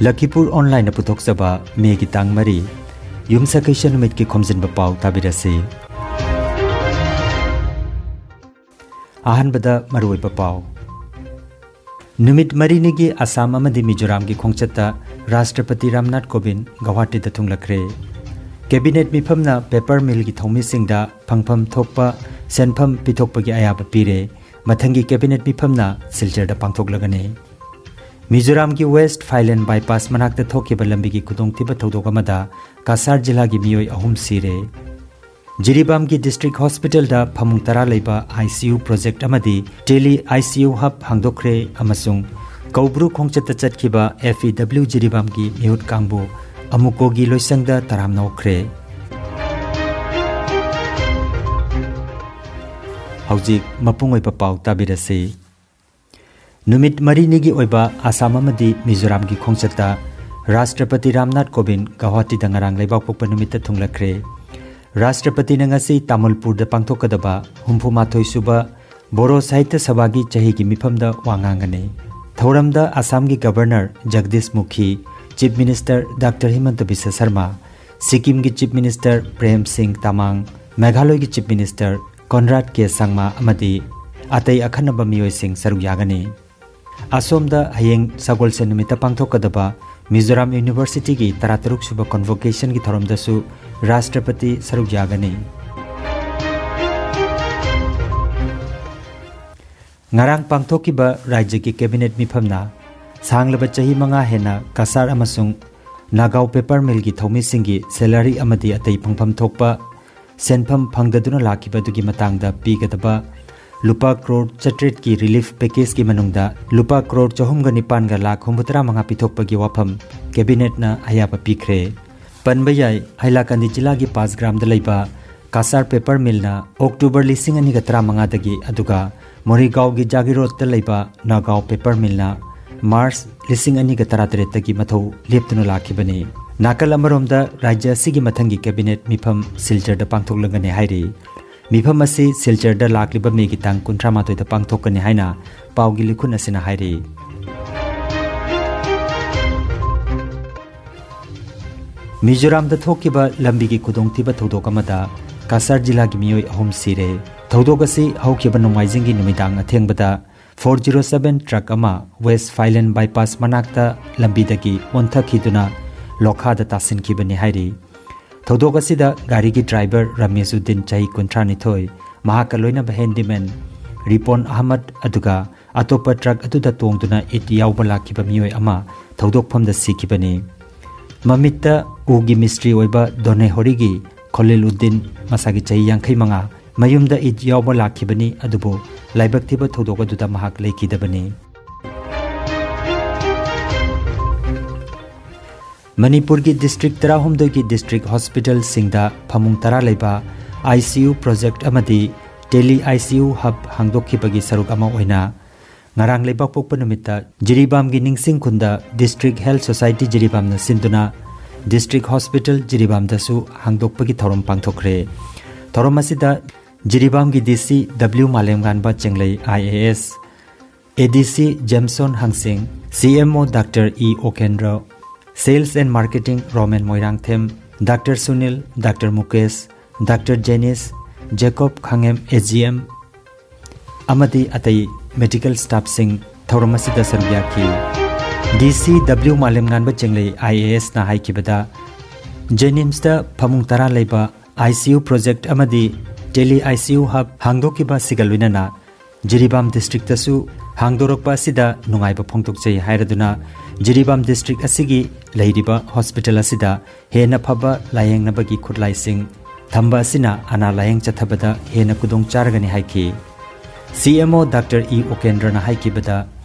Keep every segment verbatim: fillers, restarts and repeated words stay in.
ꯂꯈꯤꯄꯨꯔ ꯑꯣꯟꯂꯥꯏꯟꯅ ꯄꯨꯊꯣꯛꯆꯕ ꯃꯦꯒꯤ ꯇꯥꯡ ꯃꯔꯤ, ꯌꯨꯝꯁꯀꯩꯁ ꯅꯨꯃꯤꯠꯀꯤ ꯈꯣꯝꯖꯤꯟꯕ ꯄꯥꯎ ꯇꯥꯕꯤꯔꯁꯤ꯫ ꯑꯍꯥꯟꯕꯗ ꯃꯔꯨꯑꯣꯏꯕ ꯄꯥꯎ꯫ ꯅꯨꯃꯤꯠ ꯃꯔꯤꯅꯤꯒꯤ ꯑꯁꯥꯝ ꯑꯃꯗꯤ ꯃꯤꯖꯣꯔꯥꯝꯒꯤ ꯈꯣꯡꯆꯠꯇ ꯔꯥꯁꯇ꯭ꯔꯄꯇꯤ ꯔꯥꯝꯅꯥꯊ ꯀꯣꯕꯤꯟꯗ ꯒꯧꯍꯥꯇꯤꯗ ꯊꯨꯡꯂꯈ꯭ꯔꯦ꯫ ꯀꯦꯕꯤꯅꯦꯠ ꯃꯤꯐꯝꯅ ꯄꯦꯄꯔ ꯃꯤꯜꯒꯤ ꯊꯧꯃꯤꯁꯤꯡꯗ ꯐꯪꯐꯝ ꯊꯣꯛꯄ ꯁꯦꯟꯐꯝ ꯄꯤꯊꯣꯛꯄꯒꯤ ꯑꯌꯥꯕ ꯄꯤꯔꯦ꯫ ꯃꯊꯪꯒꯤ ꯀꯦꯕꯤꯅꯦꯠ ꯃꯤꯐꯝꯅ ꯁꯤꯜꯆꯔꯗ ꯄꯥꯡꯊꯣꯛꯂꯒꯅꯤ꯫ ꯃꯤꯖꯣꯔꯥꯝꯒꯤ ꯋꯦꯁ꯭ꯠ ꯐꯥꯏꯂꯦꯟ ꯕꯥꯏꯄꯥꯁ ꯃꯅꯥꯛꯇ ꯊꯣꯛꯈꯤꯕ ꯂꯝꯕꯤꯒꯤ ꯈꯨꯗꯣꯡꯊꯤꯕ ꯊꯧꯗꯣꯛ ꯑꯃꯗ ꯀꯥꯁꯥꯔ ꯖꯤꯂꯥꯒꯤ ꯃꯤꯑꯣꯏ ꯑꯍꯨꯝ ꯁꯤꯔꯦ꯫ ꯖꯤꯔꯤꯕꯥꯝꯒꯤ ꯗꯤꯁꯇ꯭ꯔꯤꯛ ꯍꯣꯁꯄꯤꯇꯥꯜꯗ ꯐꯃꯨꯡ ꯇꯔꯥ ꯂꯩꯕ ICU ꯄ꯭ꯔꯣꯖꯦꯛꯠ ꯑꯃꯗꯤ ꯇꯦꯂꯤ ICU ꯍꯕ ꯍꯥꯡꯗꯣꯛꯈ꯭ꯔꯦ ꯑꯃꯁꯨꯡ ꯀꯧꯕ꯭ꯔꯨ ꯈꯣꯡꯆꯠꯇ ꯆꯠꯈꯤꯕ FEW ꯖꯤꯔꯤꯕꯥꯝꯒꯤ ꯃꯤꯍꯨꯠ ꯀꯥꯡꯕꯨ ꯑꯃꯨꯀꯣꯒꯤ ꯂꯣꯏꯁꯪꯗ ꯇꯔꯥꯝꯅ ꯑꯣꯛꯈ꯭ꯔꯦ꯫ ꯍꯧꯖꯤꯛ ꯃꯄꯨꯡ ꯑꯣꯏꯕ ꯄꯥꯎ ꯇꯥꯕꯤꯔꯁꯤ꯫ ꯅꯨꯃꯤꯠ ꯃꯔꯤꯅꯤꯒꯤ ꯑꯣꯏꯕ ꯑꯁꯥꯝ ꯑꯃꯗꯤ ꯃꯤꯖꯣꯔꯥꯝꯒꯤ ꯈꯣꯡꯆꯠꯇ ꯔꯥꯁꯇ꯭ꯔꯄꯇꯤ ꯔꯥꯝꯅꯥꯊ ꯀꯣꯕꯤꯟꯗ ꯒꯧꯍꯥꯇꯤꯗ ꯉꯔꯥꯡ ꯂꯩꯕꯥꯛꯄꯣꯛꯄ ꯅꯨꯃꯤꯠꯇ ꯊꯨꯡꯂꯈ꯭ꯔꯦ꯫ ꯔꯥꯁꯇ꯭ꯔꯄꯇꯤꯅ ꯉꯁꯤ ꯇꯥꯃꯨꯜꯄꯨꯔꯗ ꯄꯥꯡꯊꯣꯛꯀꯗꯕ ꯍꯨꯝꯐꯨ ꯃꯥꯊꯣꯏ ꯁꯨꯕ ꯕꯣꯔꯣ ꯁꯥꯍꯤꯇ꯭ꯌ ꯁꯚꯥꯒꯤ ꯆꯍꯤꯒꯤ ꯃꯤꯐꯝꯗ ꯋꯥ ꯉꯥꯡꯒꯅꯤ꯫ ꯊꯧꯔꯝꯗ ꯑꯁꯥꯝꯒꯤ governor Jagdish Mukhi, chief minister doctor Himanta Biswa Sarma, ꯁꯤꯛꯀꯤꯝꯒꯤ ꯆꯤꯐ ꯃꯤꯅꯤꯁꯇꯔ ꯄ꯭ꯔꯦꯝ ꯁꯤꯡ ꯇꯃꯥꯡ, ꯃꯦꯘꯥꯂꯣꯏꯒꯤ ꯆꯤꯐ ꯃꯤꯅꯤꯁꯇꯔ ꯀꯣꯟꯔꯥꯗ ꯀꯦ ꯁꯪꯃꯥ ꯑꯃꯗꯤ ꯑꯇꯩ ꯑꯈꯟꯅꯕ ꯃꯤꯑꯣꯏꯁꯤꯡ ꯁꯔꯨꯛ ꯌꯥꯒꯅꯤ꯫ ꯑꯁꯣꯝꯗ ꯍꯌꯦꯡ ꯁꯒꯣꯜꯁꯦꯟ ꯅꯨꯃꯤꯠꯇ ꯄꯥꯡꯊꯣꯛꯀꯗꯕ ꯃꯤꯖꯣꯔꯥꯝ ꯌꯨꯅꯤꯚꯔꯁꯤꯇꯤꯒꯤ ꯇꯔꯥꯇꯔꯨꯛ ꯁꯨꯕ ꯀꯣꯟꯚꯣꯀꯦꯁꯟꯒꯤ ꯊꯧꯔꯝꯗꯁꯨ ꯔꯥꯁꯇ꯭ꯔꯄꯇꯤ ꯁꯔꯨꯛ ꯌꯥꯒꯅꯤ꯫ ꯉꯔꯥꯡ ꯄꯥꯡꯊꯣꯛꯈꯤꯕ ꯔꯥꯖ꯭ꯌꯒꯤ ꯀꯦꯕꯤꯅꯦꯠ ꯃꯤꯐꯝꯅ ꯁꯥꯡꯂꯕ ꯆꯍꯤ ꯃꯉꯥ ꯍꯦꯟꯅ ꯀꯁꯥꯔ ꯑꯃꯁꯨꯡ ꯅꯥꯒꯥꯎ ꯄꯦꯄꯔ ꯃꯤꯜꯒꯤ ꯊꯧꯃꯤꯁꯤꯡꯒꯤ ꯁꯦꯂꯔꯤ ꯑꯃꯗꯤ ꯑꯇꯩ ꯐꯪꯐꯝ ꯊꯣꯛꯄ ꯁꯦꯟꯐꯝ ꯐꯪꯗꯗꯨꯅ ꯂꯥꯛꯈꯤꯕ ꯑꯗꯨꯒꯤ ꯃꯇꯥꯡꯗ ꯄꯤꯒꯗꯕ ꯂꯨꯄꯥ ꯀ꯭ꯔꯣꯔ ꯆꯥꯇ꯭ꯔꯦꯠꯀꯤ ꯔꯤꯂꯤꯐ ꯄꯦꯀꯦꯖꯀꯤ ꯃꯅꯨꯡꯗ ꯂꯨꯄꯥ ꯀ꯭ꯔꯣꯔ ꯆꯍꯨꯝꯒ ꯅꯤꯄꯥꯟꯒ ꯂꯥꯈ ꯍꯨꯝꯐꯨꯇꯔꯥ ꯃꯉꯥ ꯄꯤꯊꯣꯛꯄꯒꯤ ꯋꯥꯐꯝ ꯀꯦꯕꯤꯅꯦꯠꯅ ꯑꯌꯥꯕ ꯄꯤꯈ꯭ꯔꯦ꯫ ꯄꯟꯕ ꯌꯥꯏ, ꯍꯥꯏꯂꯥꯀꯥꯟꯗꯤ ꯖꯤꯂꯥꯒꯤ ꯄꯥꯁꯒ꯭ꯔꯥꯝꯗ ꯂꯩꯕ ꯀꯥꯁꯥꯔ ꯄꯦꯄꯔ ꯃꯤꯜꯅ ꯑꯣꯛꯇꯣꯕꯔ ꯂꯤꯁꯤꯡ ꯑꯅꯤꯒ ꯇꯔꯥꯃꯉꯥꯗꯒꯤ, ꯑꯗꯨꯒ ꯃꯣꯔꯤꯒꯥꯎꯒꯤ ꯖꯥꯒꯤꯔꯣꯗꯇ ꯂꯩꯕ ꯅꯥꯒꯥꯎ ꯄꯦꯄꯔ ꯃꯤꯜꯅ ꯃꯥꯔꯆ ꯂꯤꯁꯤꯡ ꯑꯅꯤꯒ ꯇꯔꯥꯇꯔꯦꯠꯇꯒꯤ ꯃꯊꯧ ꯂꯦꯞꯇꯨꯅ ꯂꯥꯛꯈꯤꯕꯅꯤ꯫ ꯅꯥꯀꯜ ꯑꯃꯔꯣꯝꯗ, ꯔꯥꯖ꯭ꯌ ꯑꯁꯤꯒꯤ ꯃꯊꯪꯒꯤ ꯀꯦꯕꯤꯅꯦꯠ ꯃꯤꯐꯝ ꯁꯤꯜꯆꯔꯗ ꯄꯥꯡꯊꯣꯛꯂꯒꯅꯤ ꯍꯥꯏꯔꯤ꯫ ꯃꯤꯐꯝ ꯑꯁꯤ ꯁꯤꯜꯆꯔꯗ ꯂꯥꯛꯂꯤꯕ ꯃꯦꯒꯤ ꯇꯥꯡ ꯀꯨꯟꯊ꯭ꯔꯥ ꯃꯥꯊꯣꯏꯗ ꯄꯥꯡꯊꯣꯛꯀꯅꯤ ꯍꯥꯏꯅ ꯄꯥꯎꯒꯤ ꯂꯤꯈꯨꯟ ꯑꯁꯤꯅ ꯍꯥꯏꯔꯤ꯫ ꯃꯤꯖꯣꯔꯥꯝꯗ ꯊꯣꯛꯈꯤꯕ ꯂꯝꯕꯤꯒꯤ ꯈꯨꯗꯣꯡꯊꯤꯕ ꯊꯧꯗꯣꯛ ꯑꯃꯗ ꯀꯁꯥꯔ ꯖꯤꯂꯥꯒꯤ ꯃꯤꯑꯣꯏ ꯑꯍꯨꯝ ꯁꯤꯔꯦ꯫ ꯊꯧꯗꯣꯛ ꯑꯁꯤ ꯍꯧꯈꯤꯕ ꯅꯣꯡꯃꯥꯏꯖꯤꯡꯒꯤ ꯅꯨꯃꯤꯗꯥꯡ ꯑꯊꯦꯡꯕꯗ four zero seven truck ꯑꯃ West Phailin bypass ꯃꯅꯥꯛꯇ ꯂꯝꯕꯤꯗꯒꯤ ꯑꯣꯟꯊꯈꯤꯗꯨꯅ ꯂꯣꯈꯥꯗ ꯇꯥꯁꯤꯟꯈꯤꯕꯅꯤ ꯍꯥꯏꯔꯤ꯫ ꯊꯧꯗꯣꯛ ꯑꯁꯤꯗ ꯒꯥꯔꯤꯒꯤ driver ꯔꯃꯦꯁ ꯎꯗꯤꯟ, ꯆꯍꯤ ꯀꯨꯟꯊ꯭ꯔꯥꯅꯤꯊꯣꯏ, ꯃꯍꯥꯛꯀ ꯂꯣꯏꯅꯕ handyman ꯔꯤꯄꯣꯟ ꯑꯍꯃꯗ, ꯑꯗꯨꯒ ꯑꯇꯣꯞꯄ truck ꯑꯗꯨꯗ ꯇꯣꯡꯗꯨꯅ ꯏꯗ ꯌꯥꯎꯕ ꯂꯥꯛꯈꯤꯕ ꯃꯤꯑꯣꯏ ꯑꯃ ꯊꯧꯗꯣꯛꯐꯝꯗ ꯁꯤꯈꯤꯕꯅꯤ꯫ ꯃꯃꯤꯠꯇ ꯎꯒꯤ ꯃꯤꯁꯇ꯭ꯔꯤ ꯑꯣꯏꯕ ꯗꯣꯅꯦꯍꯣꯔꯤꯒꯤ ꯈꯣꯂꯤꯜ ꯎꯗꯤꯟ, ꯃꯁꯥꯒꯤ ꯆꯍꯤ ꯌꯥꯡꯈꯩ ꯃꯉꯥ, ꯃꯌꯨꯝꯗ ꯏꯗ ꯌꯥꯎꯕ ꯂꯥꯛꯈꯤꯕꯅꯤ, ꯑꯗꯨꯕꯨ ꯂꯥꯏꯕꯛ ꯊꯤꯕ ꯊꯧꯗꯣꯛ ꯑꯗꯨꯗ ꯃꯍꯥꯛ ꯂꯩꯈꯤꯗꯕꯅꯤ꯫ ꯃꯅꯤꯄꯨꯔꯒꯤ district ꯇꯔꯥꯍꯨꯝꯗꯣꯏꯒꯤ district hospitalꯁꯤꯡꯗ ꯐꯃꯨꯡ ꯇꯔꯥ ꯂꯩꯕ ICU project ꯑꯃꯗꯤ tele ICU hub ꯍꯥꯡꯗꯣꯛꯈꯤꯕꯒꯤ ꯁꯔꯨꯛ ꯑꯃ ꯑꯣꯏꯅ ꯉꯔꯥꯡ ꯂꯩꯕꯥꯛꯄꯣꯛꯄ ꯅꯨꯃꯤꯠꯇ ꯖꯤꯔꯤꯕꯥꯝꯒꯤ ꯅꯤꯡꯁꯤꯡ ꯈꯨꯟꯗ District Health Society ꯖꯤꯔꯤꯕꯥꯝꯅ ꯁꯤꯟꯗꯨꯅ district hospital ꯖꯤꯔꯤꯕꯥꯝꯗꯁꯨ ꯍꯥꯡꯗꯣꯛꯄꯒꯤ ꯊꯧꯔꯝ ꯄꯥꯡꯊꯣꯛꯈ꯭ꯔꯦ꯫ ꯊꯧꯔꯝ ꯑꯁꯤꯗ ꯖꯤꯔꯤꯕꯥꯝꯒꯤ DC W Malemnganba Chenglei IAS, ADC Jemson ꯍꯪꯁꯤꯡ, CMO Doctor E Ukendra, Sales and Marketing Romen Moirangthem, Doctor Sunil, Doctor Mukesh, Doctor Jenis, Jacob Khangem AGM ꯑꯃꯗꯤ ꯑꯇꯩ medical staffꯁꯤꯡ ꯊꯧꯔꯝ ꯑꯁꯤꯗ ꯁꯔꯨꯛ ꯌꯥꯈꯤ꯫ DC W ꯃꯥꯂꯦꯝꯉꯥꯟꯕ ꯆꯦꯡꯂꯩ IASꯅ ꯍꯥꯏꯈꯤꯕꯗ, JNIMSꯇ ꯐꯃꯨꯡ ꯇꯔꯥ ꯂꯩꯕ ICU project ꯑꯃꯗꯤ tele ICU hub ꯍꯥꯡꯗꯣꯛꯈꯤꯕ ꯑꯁꯤꯒ ꯂꯣꯏꯅꯅ ꯖꯤꯔꯤꯕꯥꯝ districtꯇꯁꯨ ꯍꯥꯡꯗꯣꯔꯛꯄ ꯑꯁꯤꯗ ꯅꯨꯡꯉꯥꯏꯕ ꯐꯣꯡꯗꯣꯛꯆꯩ ꯍꯥꯏꯔꯗꯨꯅ, ꯖꯤꯔꯤꯕꯥꯝ district ꯑꯁꯤꯒꯤ ꯂꯩꯔꯤꯕ hospital ꯑꯁꯤꯗ ꯍꯦꯟꯅ ꯐꯕ ꯂꯥꯌꯦꯡꯅꯕꯒꯤ ꯈꯨꯠꯂꯥꯏꯁꯤꯡ ꯊꯝꯕ ꯑꯁꯤꯅ ꯑꯅꯥ ꯂꯥꯌꯦꯡ ꯆꯠꯊꯕꯗ ꯍꯦꯟꯅ ꯈꯨꯗꯣꯡ ꯆꯥꯔꯒꯅꯤ ꯍꯥꯏꯈꯤ꯫ CMO Doctor E ꯎꯀꯦꯟꯗ꯭ꯔꯅ ꯍꯥꯏꯈꯤꯕꯗ,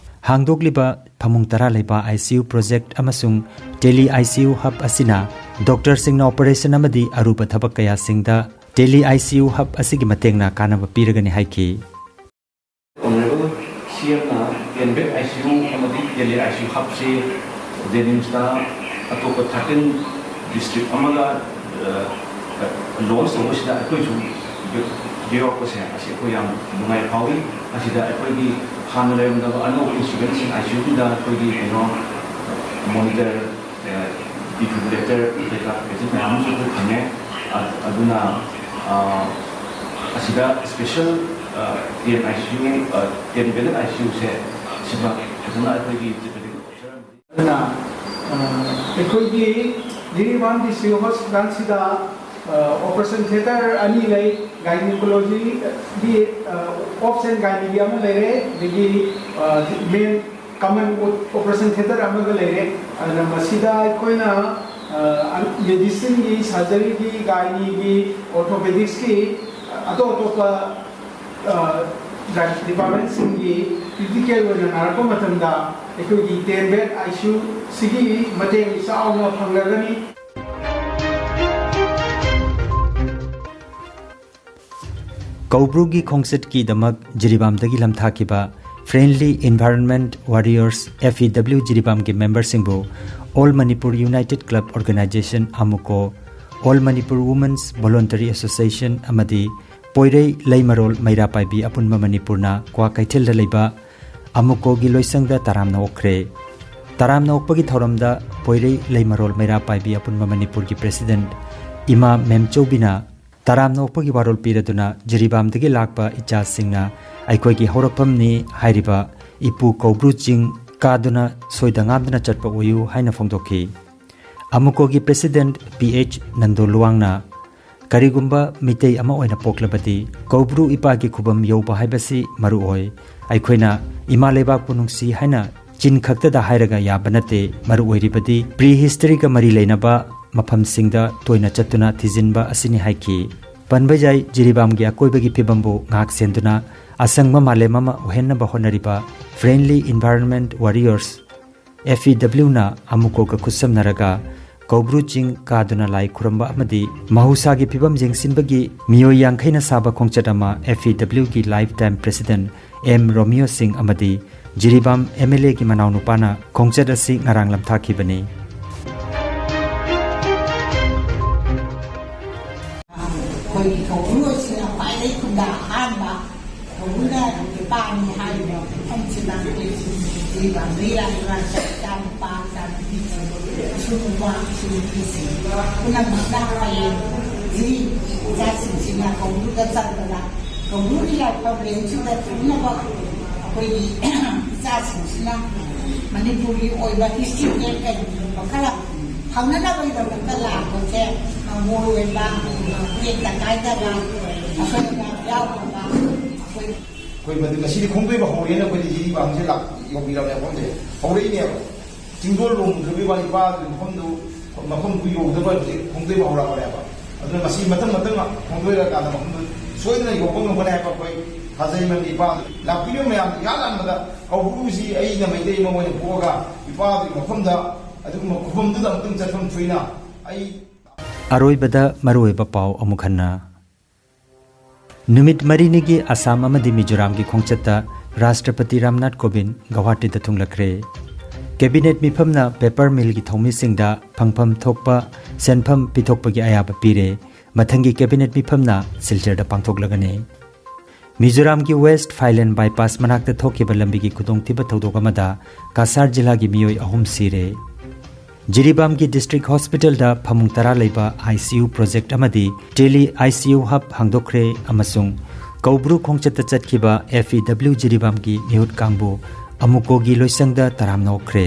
ꯍꯥꯡꯗꯣꯛꯂꯤꯕ ꯐꯃꯨꯡ ꯇꯔꯥ ꯂꯩꯕ ICU project ꯑꯃꯁꯨꯡ tele ICU hub ꯑꯁꯤꯅ doctorꯁꯤꯡꯅ operation ꯑꯃꯗꯤ ꯑꯔꯨꯕ ꯊꯕꯛ ꯀꯌꯥꯁꯤꯡꯗ tele ICU hub ꯑꯁꯤꯒꯤ ꯃꯇꯦꯡꯅ ꯀꯥꯟꯅꯕ ꯄꯤꯔꯒꯅꯤ ꯍꯥꯏꯈꯤ꯫ Honorable CMꯅ N bed ICU ꯑꯃꯗꯤ tele ICU hubꯁꯤ JNIMSꯇ ꯑꯇꯣꯞꯄ thirteen district ꯑꯃꯒ, ꯑ, launch ꯇꯧꯕꯁꯤꯗ ꯑꯩꯈꯣꯏꯁꯨ ꯌꯥꯎꯔꯛꯄꯁꯦ ꯑꯁꯤ ꯑꯩꯈꯣꯏ ꯌꯥꯝ ꯅꯨꯡꯉꯥꯏ ꯐꯥꯎꯏ꯫ ꯑꯁꯤꯗ ꯑꯩꯈꯣꯏꯒꯤ ꯍꯥꯟꯅ ꯂꯩꯔꯝꯗꯕ ꯑꯅꯧꯕ instrumentꯁꯤꯡ ICUꯒꯤꯗ ꯑꯩꯈꯣꯏꯒꯤ ꯀꯩꯅꯣ monitor, ꯑ, Defibrillator ꯀꯩꯀꯥ gadget ꯃꯌꯥꯝ ꯑꯃꯁꯨ ꯑꯩꯈꯣꯏ ꯐꯪꯉꯦ꯫ ꯑ-, ꯑꯗꯨꯅ, ꯑ, ꯑꯁꯤꯗ special, ꯑ, ten ICU, ꯑ, ten bedded ICUꯁꯦ ꯁꯤꯃ ꯐꯖꯅ ꯑꯩꯈꯣꯏꯒꯤ chief medical officer ꯑꯃꯗꯤ ꯑꯗꯨꯅ, ꯑ, ꯑꯩꯈꯣꯏꯒꯤ ꯖꯤꯔꯤꯕꯥꯝ ꯗꯤꯁꯇ꯭ꯔꯤꯛ ꯍꯣꯁꯄꯤꯇꯥꯜꯁꯤꯗ, ꯑ, operation theatre ꯑꯅꯤ ꯂꯩ, gynecologyꯒꯤ, ꯑ, obs and gynecoꯒꯤ ꯑꯃ ꯂꯩꯔꯦ, ꯑꯗꯒꯤ, ꯑ, main common operation theatre ꯑꯃꯒ ꯂꯩꯔꯦ꯫ ꯑꯗꯨꯅ ꯃꯁꯤꯗ ꯑꯩꯈꯣꯏꯅ, ꯑ, medicineꯒꯤ, surgeryꯒꯤ, gynecoꯒꯤ, orthopedicsꯀꯤ, ꯑꯇꯣꯞ ꯑꯇꯣꯞꯄ, ꯑ, departmentꯁꯤꯡꯒꯤ critical ꯑꯣꯏꯅ ꯅꯥꯔꯛꯄ ꯃꯇꯝꯗ ꯑꯩꯈꯣꯏꯒꯤ ten bed ICUꯁꯤꯒꯤ ꯃꯇꯦꯡ ꯆꯥꯎꯅ ꯐꯪꯂꯒꯅꯤ꯫ ꯀꯧꯕ꯭ꯔꯨꯒꯤ ꯈꯣꯡꯆꯠꯀꯤꯗꯃꯛ ꯖꯤꯔꯤꯕꯥꯝꯗꯒꯤ ꯂꯝꯊꯥꯈꯤꯕ Friendly Environment Warriors, FEW, ꯖꯤꯔꯤꯕꯥꯝꯒꯤ memberꯁꯤꯡꯕꯨ All Manipur United Club Organisation, AMUCO, All Manipur Women's Voluntary Association ꯑꯃꯗꯤ ꯄꯣꯏꯔꯩ ꯂꯩꯃꯔꯣꯜ ꯃꯩꯔꯥ ꯄꯥꯏꯕꯤ ꯑꯄꯨꯟꯕ ꯃꯅꯤꯄꯨꯔꯅ ꯀ꯭ꯋꯥꯀꯩꯊꯦꯜꯗ ꯂꯩꯕ ꯑꯃꯨꯀꯣꯒꯤ ꯂꯣꯏꯁꯪꯗ ꯇꯔꯥꯝꯅ ꯑꯣꯛꯈ꯭ꯔꯦ꯫ ꯇꯔꯥꯝꯅ ꯑꯣꯛꯄꯒꯤ ꯊꯧꯔꯝꯗ ꯄꯣꯏꯔꯩ ꯂꯩꯃꯔꯣꯜ ꯃꯩꯔꯥ ꯄꯥꯏꯕꯤ ꯑꯄꯨꯟꯕ ꯃꯅꯤꯄꯨꯔꯒꯤ president ꯏꯃꯥ ꯃꯦꯝꯆꯧꯕꯤꯅ ꯇꯔꯥꯝꯅ ꯑꯣꯛꯄꯒꯤ ꯋꯥꯔꯣꯜ ꯄꯤꯔꯗꯨꯅ ꯖꯤꯔꯤꯕꯥꯝꯗꯒꯤ ꯂꯥꯛꯄ ꯏꯆꯥꯁꯤꯡꯅ ꯑꯩꯈꯣꯏꯒꯤ ꯍꯧꯔꯛꯐꯝꯅꯤ ꯍꯥꯏꯔꯤꯕ ꯏꯄꯨ ꯀꯧꯕ꯭ꯔꯨ ꯆꯤꯡ ꯀꯥꯗꯨꯅ ꯁꯣꯏꯗ ꯉꯥꯝꯗꯅ ꯆꯠꯄ ꯑꯣꯏꯌꯨ ꯍꯥꯏꯅ ꯐꯣꯡꯗꯣꯛꯈꯤ꯫ ꯑꯃꯨꯀꯣꯒꯤ president P H ꯅꯟꯗꯣ ꯂꯨꯋꯥꯡꯅ, "ꯀꯔꯤꯒꯨꯝꯕ ꯃꯤꯇꯩ ꯑꯃ ꯑꯣꯏꯅ ꯄꯣꯛꯂꯕꯗꯤ ꯀꯧꯕ꯭ꯔꯨ ꯏꯄꯥꯒꯤ ꯈꯨꯕꯝ ꯌꯧꯕ ꯍꯥꯏꯕꯁꯤ ꯃꯔꯨ ꯑꯣꯏ꯫ ꯑꯩꯈꯣꯏꯅ ꯏꯃꯥ ꯂꯩꯕꯥꯛꯄꯨ ꯅꯨꯡꯁꯤ ꯍꯥꯏꯅ ꯆꯤꯟ ꯈꯛꯇꯗ ꯍꯥꯏꯔꯒ ꯌꯥꯕ ꯅꯠꯇꯦ, ꯃꯔꯨ ꯑꯣꯏꯔꯤꯕꯗꯤ prehistoryꯒ ꯃꯔꯤ ꯂꯩꯅꯕ ꯃꯐꯝꯁꯤꯡꯗ ꯇꯣꯏꯅ ꯆꯠꯇꯨꯅ ꯊꯤꯖꯤꯟꯕ ꯑꯁꯤꯅꯤ" ꯍꯥꯏꯈꯤ꯫ ꯄꯟꯕ ꯌꯥꯏ, ꯖꯤꯔꯤꯕꯥꯝꯒꯤ ꯑꯀꯣꯏꯕꯒꯤ ꯐꯤꯕꯝꯕꯨ ꯉꯥꯛ ꯁꯦꯟꯗꯨꯅ ꯑꯁꯪꯕ ꯃꯥꯂꯦꯝ ꯑꯃ ꯑꯣꯏꯍꯟꯅꯕ ꯍꯣꯠꯅꯔꯤꯕ Friendly Environment Warriors, FEWꯅ ꯑꯃꯨꯀꯣꯒ ꯈꯨꯠꯁꯝꯅꯔꯒ ꯀꯧꯕ꯭ꯔꯨ ꯆꯤꯡ ꯀꯥꯗꯨꯅ ꯂꯥꯏ ꯈꯨꯔꯝꯕ ꯑꯃꯗꯤ ꯃꯍꯧꯁꯥꯒꯤ ꯐꯤꯕꯝ ꯌꯦꯡꯁꯤꯟꯕꯒꯤ ꯃꯤꯑꯣꯏ ꯌꯥꯡꯈꯩꯅ ꯁꯥꯕ ꯈꯣꯡꯆꯠ ꯑꯃ FEWꯒꯤ lifetime president M ꯔꯣꯃꯤꯌꯣ ꯁꯤꯡ ꯑꯃꯗꯤ ꯖꯤꯔꯤꯕꯥꯝ MLAꯒꯤ ꯃꯅꯥꯎꯅꯨꯄꯥꯅ ꯈꯣꯡꯆꯠ ꯑꯁꯤ ꯉꯔꯥꯡ ꯂꯝꯊꯥꯈꯤꯕꯅꯤ꯫ ꯑꯩꯈꯣꯏꯒꯤ ꯀꯧꯕ꯭ꯔꯨ ꯑꯁꯤꯅ ꯈ꯭ꯋꯥꯏꯗꯒꯤ ꯈꯨꯟꯗꯥ ꯑꯍꯥꯟꯕ ꯀꯧꯕ꯭ꯔꯨꯅ ꯏꯄꯥꯅꯤ ꯍꯥꯏꯔꯤꯕ ꯃꯐꯝꯁꯤꯗ ꯑꯩꯈꯣꯏ ꯖꯤꯔꯤꯕꯥꯝꯗꯒꯤ ꯂꯥꯛꯏꯕ ꯏꯆꯥꯅꯨꯄꯥ, ꯏꯆꯥꯅꯨꯄꯤꯁꯤꯡ, ꯑꯁꯨ ꯅꯨꯄꯥ, ꯑꯁꯨ ꯅꯨꯄꯤꯁꯤꯡ ꯄꯨꯝꯅꯃꯛꯅ ꯍꯌꯦꯡ ꯖꯤꯔꯤ ꯏꯆꯥꯁꯤꯡꯁꯤꯅ ꯀꯧꯕ꯭ꯔꯨꯗ ꯆꯠꯄꯗ ꯀꯧꯕ꯭ꯔꯨꯒꯤ ꯂꯥꯏꯐꯝ ꯂꯦꯟꯁꯤꯗ ꯊꯨꯡꯅꯕ ꯑꯩꯈꯣꯏꯒꯤ ꯏꯆꯥꯁꯤꯡꯁꯤꯅ ꯃꯅꯤꯄꯨꯔꯒꯤ ꯑꯣꯏꯕ ꯍꯤꯁꯇ꯭ꯔꯤꯀꯦꯜ ꯀꯩꯒꯨꯝꯕ ꯈꯔ ꯐꯪꯅꯅꯕꯒꯤꯗꯃꯛꯇ ꯂꯥꯛꯄꯁꯦ ꯃꯔꯨ ꯑꯣꯏꯕ ꯇꯦꯛꯇ ꯀꯥꯏꯗꯕ ꯑꯩꯈꯣꯏꯅ ꯌꯥꯎꯗꯕ ꯑꯩꯈꯣꯏ ꯑꯩꯈꯣꯏ ꯃꯗꯨ ꯉꯁꯤꯗꯤ ꯈꯣꯡꯗꯣꯏꯕ ꯍꯧꯔꯦꯅ ꯑꯩꯈꯣꯏꯗꯤ ꯖꯤꯔꯤꯕꯥꯝꯁꯦ ꯂꯥꯛ-, ꯌꯧꯕꯤꯔꯕꯅꯦ ꯃꯐꯝꯁꯦ꯫ ꯍꯧꯔꯛꯏꯅꯦꯕ꯫ ꯆꯤꯡꯗꯣꯜ ꯂꯣꯝꯗ꯭ꯔꯤꯕ ꯏꯄꯥꯗꯨꯒꯤ ꯃꯐꯝꯗꯨ, ꯃꯐꯝꯗꯨ ꯌꯧꯗꯕ ꯍꯧꯖꯤꯛ ꯈꯣꯡꯗꯣꯏꯕ ꯍꯧꯔꯛꯑꯕꯅꯦꯕ꯫ ꯑꯗꯨꯅ ꯉꯁꯤ ꯃꯊꯪ ꯃꯊꯪ ꯈꯣꯡꯗꯣꯏꯔꯀꯥꯟꯗ ꯃꯐꯝꯗꯨ ꯁꯣꯏꯗꯅ ꯌꯧꯕ ꯉꯝꯒꯅꯤ ꯍꯥꯏꯕ ꯑꯩꯈꯣꯏ ꯊꯥꯖꯩ꯫ ꯃꯔꯝꯗꯤ ꯏꯄꯥꯗꯨ ꯂꯥꯛꯄꯤꯔꯤꯕ ꯃꯌꯥꯝ ꯏꯍꯥꯟ ꯍꯥꯟꯕꯗ ꯀꯧꯕ꯭ꯔꯨꯁꯤ ꯑꯩꯅ ꯃꯩꯇꯩ ꯑꯃ ꯑꯣꯏꯅ ꯄꯣꯛꯑꯒ ꯏꯄꯥꯗꯨꯒꯤ ꯃꯐꯝꯗ ꯑꯗꯨꯒꯨꯝꯕ ꯈꯨꯕꯝꯗꯨꯗ ꯑꯃꯨꯛꯇꯪ ꯆꯠꯐꯝ ꯊꯣꯛꯏꯅ ꯑꯩ ꯑꯔꯣꯏꯕꯗ ꯃꯔꯨꯑꯣꯏꯕ ꯄꯥꯎ ꯑꯃꯨꯛ ꯍꯟꯅ꯫ ꯅꯨꯃꯤꯠ ꯃꯔꯤꯅꯤꯒꯤ ꯑꯁꯥꯝ ꯑꯃꯗꯤ ꯃꯤꯖꯣꯔꯥꯝꯒꯤ ꯈꯣꯡꯆꯠꯇ ꯔꯥꯁꯇ꯭ꯔꯄꯇꯤ ꯔꯥꯝꯅꯥꯊ ꯀꯣꯕꯤꯟꯗ ꯒꯧꯍꯥꯇꯤꯗ ꯊꯨꯡꯂꯈ꯭ꯔꯦ꯫ ꯀꯦꯕꯤꯅꯦꯠ ꯃꯤꯐꯝꯅ ꯄꯦꯄꯔ ꯃꯤꯜꯒꯤ ꯊꯧꯃꯤꯁꯤꯡꯗ ꯐꯪꯐꯝ ꯊꯣꯛꯄ ꯁꯦꯟꯐꯝ ꯄꯤꯊꯣꯛꯄꯒꯤ ꯑꯌꯥꯕ ꯄꯤꯔꯦ꯫ ꯃꯊꯪꯒꯤ ꯀꯦꯕꯤꯅꯦꯠ ꯃꯤꯐꯝꯅ ꯁꯤꯜꯆꯔꯗ ꯄꯥꯡꯊꯣꯛꯂꯒꯅꯤ꯫ ꯃꯤꯖꯣꯔꯥꯝꯒꯤ ꯋꯦꯁ꯭ꯠ ꯐꯥꯏꯂꯦꯟ ꯕꯥꯏꯄꯥꯁ ꯃꯅꯥꯛꯇ ꯊꯣꯛꯈꯤꯕ ꯂꯝꯕꯤꯒꯤ ꯈꯨꯗꯣꯡꯊꯤꯕ ꯊꯧꯗꯣꯛ ꯑꯃꯗ ꯀꯥꯁꯥꯔ ꯖꯤꯂꯥꯒꯤ ꯃꯤꯑꯣꯏ ꯑꯍꯨꯝ ꯁꯤꯔꯦ꯫ ꯖꯤꯔꯤꯕꯥꯝꯒꯤ ꯗꯤꯁꯇ꯭ꯔꯤꯛ ꯍꯣꯁꯄꯤꯇꯥꯜꯗ ꯐꯃꯨꯡ ꯇꯔꯥ ꯂꯩꯕ ICU ꯄ꯭ꯔꯣꯖꯦꯛꯠ ꯑꯃꯗꯤ ꯇꯦꯂꯤ ICU ꯍꯕ ꯍꯥꯡꯗꯣꯛꯈ꯭ꯔꯦ ꯑꯃꯁꯨꯡ ꯀꯧꯕ꯭ꯔꯨ ꯈꯣꯡꯆꯠꯇ ꯆꯠꯈꯤꯕ FEW ꯖꯤꯔꯤꯕꯥꯝꯒꯤ ꯃꯤꯍꯨꯠ ꯀꯥꯡꯕꯨ ꯑꯃꯨꯀꯣꯒꯤ ꯂꯣꯏꯁꯪꯗ ꯇꯔꯥꯝꯅ ꯑꯣꯛꯈ꯭ꯔꯦ꯫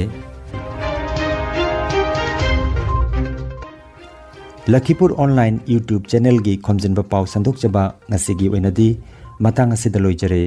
ꯂꯈꯤꯄꯨꯔ ꯑꯣꯟꯂꯥꯏꯟ YouTube ꯆꯦꯅꯦꯜꯒꯤ ꯈꯣꯝꯖꯤꯟꯕ ꯄꯥꯎ ꯁꯟꯗꯣꯛꯆꯕ ꯉꯁꯤꯒꯤ ꯑꯣꯏꯅꯗꯤ ꯃꯇꯥꯡ ꯑꯁꯤꯗ ꯂꯣꯏꯖꯔꯦ꯫